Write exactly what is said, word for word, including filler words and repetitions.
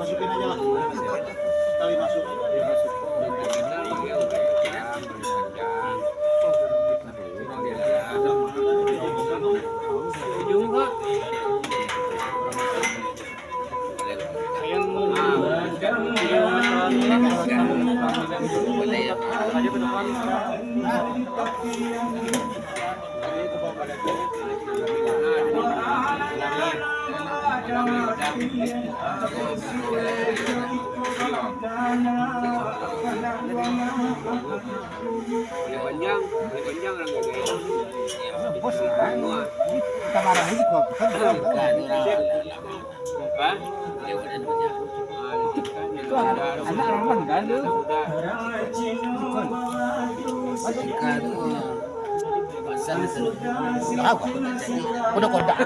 Masukin aja lah. Tali masuk. Boleh panjang, boleh panjang orang gaya. Bos, kita marah lagi kok. Hah? Itu anak, anak orang mana tu? Sudah. Suka tu. Pasal tu. Tahu aku tak jadi. Udah kodak.